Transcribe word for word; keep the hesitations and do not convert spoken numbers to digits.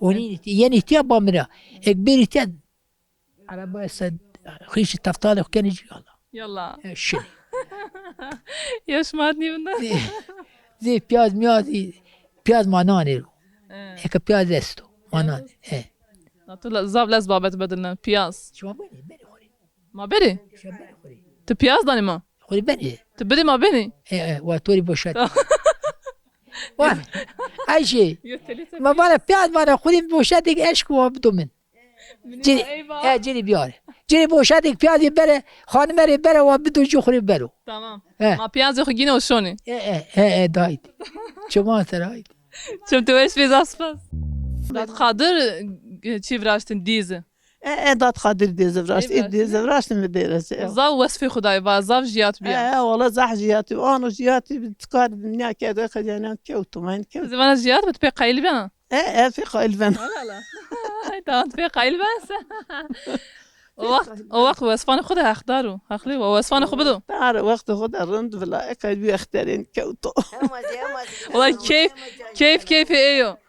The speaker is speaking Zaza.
Onî yenî tîya bamira. Ek bêrî tîya. Araba se xîşî teftalê xo kenê cî yala. Yala. E, şinî. Ya şima nîvinde. Zê, zê piyaz miyaz, piyaz ma nanê ro. E. Eke piyaz esto, ma nanê. E. Na tu le-, zaf lez babet bedilne, piyaz. Şima benê, benê xo rê. Ma berê? Şima benê xo rê. Tu piyaz danê ma? Xo rê benê. Tu bidê ma benê? E, e, wa to rê boşet. Tamam. Wa, Ayşe. Yo, telî te ma vana piyaz vana xo rê boşet, eşk wa bido min. Ci rê, eyvah. E, ci rê biyare. Ci rê boşetek piyazê bere, xanime rê bere, wa bido ci xo rê bero. Tamam. He. Ma piyazê xo gîne û şonê. E, e, e, e, dayt. Çiman ser ayt. Çim tu weş bê, zaf spas. Dad Qadir, e, çi viraştin, dîzi? E, e, Dad Qadir dêze viraşt. Ê, e, dêze viraşt mi dêrese. Zaf wesfê xo dayê, va zaf jiyat bîya. E, e, wala zaf jiyat bî. Ano jiyat bî, tikar dinya kerde, xecanen kewto, men kewto. Zî vana jiyat bî, tu pê qayîl bena? E, e, pê qayîl ben. Wala la. Ay, tamam, pê qayîl ben se. O wext, o wext wesfanê xo de heqdar o. Heqlê wa wesfanê xo bido. Tare wextê xo de rind vila, e, qayîl bî exterên kewto. Wala keyf, keyf, keyfê ey o.